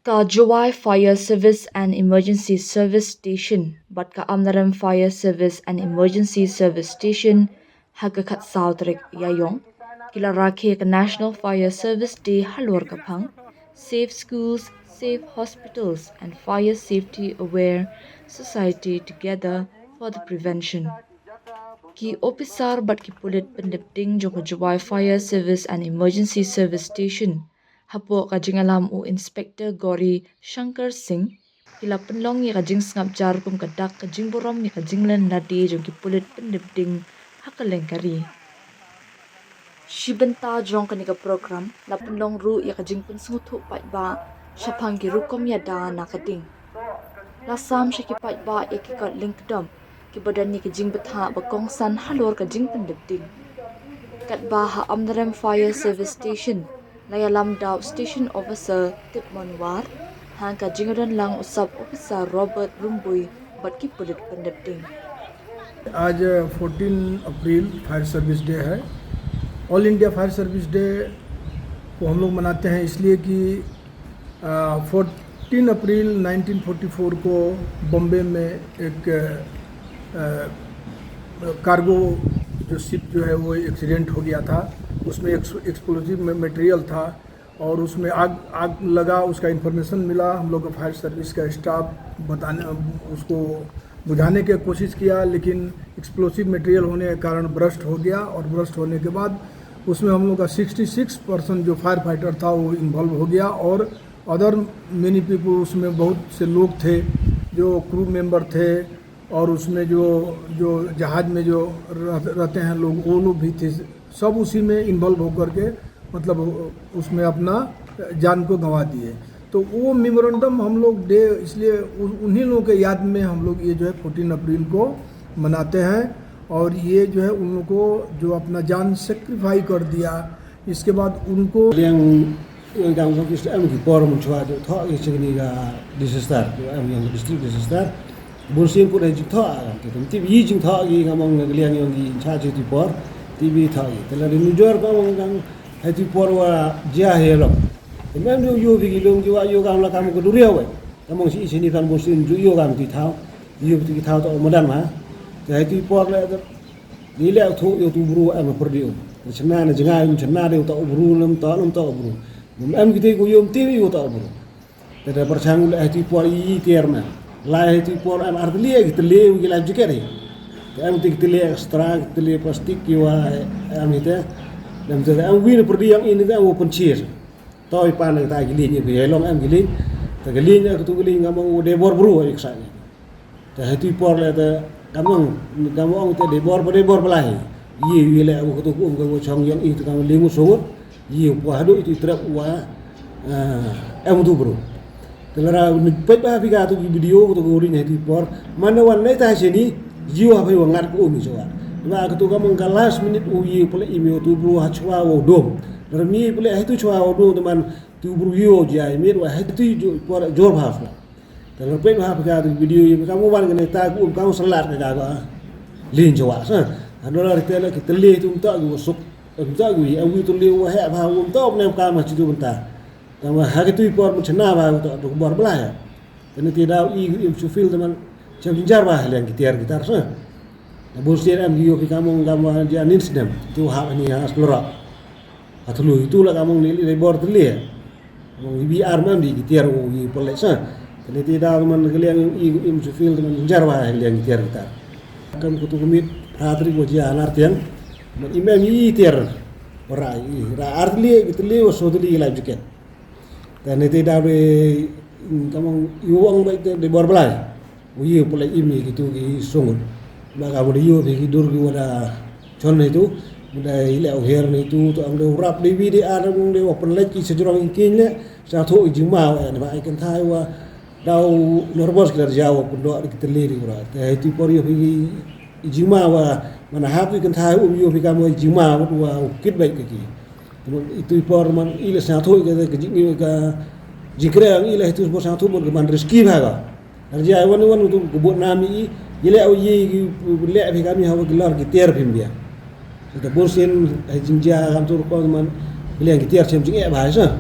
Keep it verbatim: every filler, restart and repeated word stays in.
Ka Jowai Fire Service and Emergency Service Station bad ka Amlarem Fire Service and Emergency Service Station ha ka khatsaw tarik Ïaiong ki la rakhe ka National Fire Service Day halor ka phang Safe Schools, Safe Hospitals and Fire Safety Aware Society Together for the Prevention. Ki officer bad ki pulit pyndep ding jong ka Jowai Fire Service and Emergency Service Station, hapoh ka jingïalam u Inspector Gauri Shankar Singh, ki la pynlong ïa ka jingsngap jar kum ka dak ka jingburom ïa ka jinglen lade jong ki pulit pyndep ding ha ka lyngkari. Shi bynta jong kane ka program la pynlong ruh ïa ka jingpynsngewthuh paidbah shaphang ki rukom ïada na ka ding. La sam sha ki paidbah ïa ki kot lyngkdom kiba don ïa ka jingbthah ba kongsan halor ka jingpyndep ding. Katba ha Amlarem Fire Service Station, la ïalam da u Station Officer Tipmon War, ha ka jingdon lang u Sub Officer Robert Rumbui bad ki pulit pyndep ding. आज fourteen April fire service day है। All India fire service day को हम लोग मनाते हैं इसलिए कि fourteen April nineteen forty four को बॉम्बे में एक अ, कार्गो जो शिप जो है वो एक्सीडेंट हो गया था। उसमें एक्स-, एक्सप्लोजिव मटेरियल था और उसमें आग, आग लगा, उसका इन्फॉर्मेशन मिला। हम लोग का फायर सर्विस का स्टाफ बताने, उसको बुझाने की कोशिश किया, लेकिन एक्सप्लोसिव मटेरियल होने के कारण बर्स्ट हो गया और बर्स्ट होने के बाद उसमें हम लोग का सिक्सटी सिक्स परसेंट जो फायर फाइटर था वो इन्वॉल्व हो गया और अदर मेनी पीपल, उसमें बहुत से लोग थे जो क्रू मेंबर थे और उसमें जो, जो जहाज में जो रह-, रहते हैं लोग, वो लोग भी थे। सब उसी में इन्वॉल्व होकर के, मतलब, उसमें अपना जान को गंवा दिए। तो वो मेमोरेंडम हम लोग डे इसलिए उ-, उन्हीं लोगों के याद में हम लोग ये जो है फोर्टीन अप्रैल को मनाते हैं। और ये जो है उन लोगों को जो अपना जान सेक्रीफाई कर दिया, इसके बाद उनको Liang, yang dang song ki em ki por mynchwa ju thoh ki chini ka disaster, ju em yang district disaster. Bun sien put ai jingthoh a ki, tip i jingthoh ki, ka mong ka liang yong ki cha chi tu por, tip i thoh ki. Te la di nujor ka mong dang hai tu por wa jia he long. Te mem ju yo bi ki long ki wa yo kam la kam ko duriaw. Ka mong si i chini fan bun sien ju yo kam ti thau. Yo ti ki thau to madan ma. Te hai tu por le te. Ni le thu yo tu bru em pyrdi um. Chna na jngai um chna de to bru nam to nam to bru. Em ki te ko yo ti yo to bru. Te da pyrchang u le hai tu por i tiar ma. Lai hai tu por em artylli ki tele u ki life jacket hi. Te em te ki tele extra, ki tele plastik ki wa em hi te. Em te em wi ne pyrdi yang ini te u pynchir. Toi pan ta ki liñ, i long em ki liñ. Te ki liñ, ka tu ki liñ ka mong u de bor bru i ksa. Te hai tu por le te ka mong, ka mong te de bor, de bor blai. Ye, ye le u ka tu um ka chong yang i tu ka liñ u sungut. Ye, u hadu i tu trap wa, ah, em tu bru. Te la ra ni pet ba pika tu ki video tu ko ring hai tu por. Mana wan ne ta chini, jiwa ha pai wa ngat ko um i chwa. Ba ka tu ka mong ka last minute u ye pule i mi tu bru ha chwa wa dom. Ra mi pule hai tu chwa wa dom te man tu bru yo jia i mi wa hai tu ju por jor bha chwa. Te la pet ba pika tu video i ka mong wan ne ta ko um ka salat ka ka. Lin chwa sa. Ano la te la ki tele tu ta ko suk. Mta gu i, a wi tu liu wa heh bha, u mta u pnem ka ma chi tu mynta. Tang wa ha ki tu i por mynchna bha, u ta tu bor bla ya. Te ni ti daw i gu im chu fil te man, chem jinjar bha, liang ki tiar ki tar sa. Ta bun sien em ki yo ki ka mong ka ma ja nin snem, tu ha ni ha splora. Ha tu lu i tu la ka mong ni li bor tu li. Mong i bi ar man di ki tiar u i pole sa. Te ni ti daw man ki liang i gu im chu fil te man jinjar bha, liang ki tiar ki tar. Kam ku tu kumit, ha tri gu ja nar tiang. Man i mem i tiar. Ra i, ra ar tli, ki tli, wa so tli life jacket. Te ni te da re, mm, ka mong i wong ba te de bor blai. U ye pule i mi ki tu ki sungut. Ba ka mo de yo de ki dur ki wa da chon ni tu. Mo da i le u her ni tu, tu ang de rap de wi de ar mong de wa pynlait ki sejrong i kin le. Sa tho i jingma wa ne ba i kan thai wa. Daw nervous ki la jaw pun do ki tele di kura. Te hai tu por yo phi i jingma wa mana hap i kan thai um yo phi ka mo i jingma wa u kit bai ka ki. Te mo i tu por man i le sa tho ka ka jing ka jingkre i le tu por sa tho mo ka man riski bha ka. Ar ja wan wan tu ko bot nam i i le o ye ki le phi ka mi ha wa ki lar ki ter phi mbia. Te bun sien hai jingja kam tu ko man le ki ter chem jing e bha sa.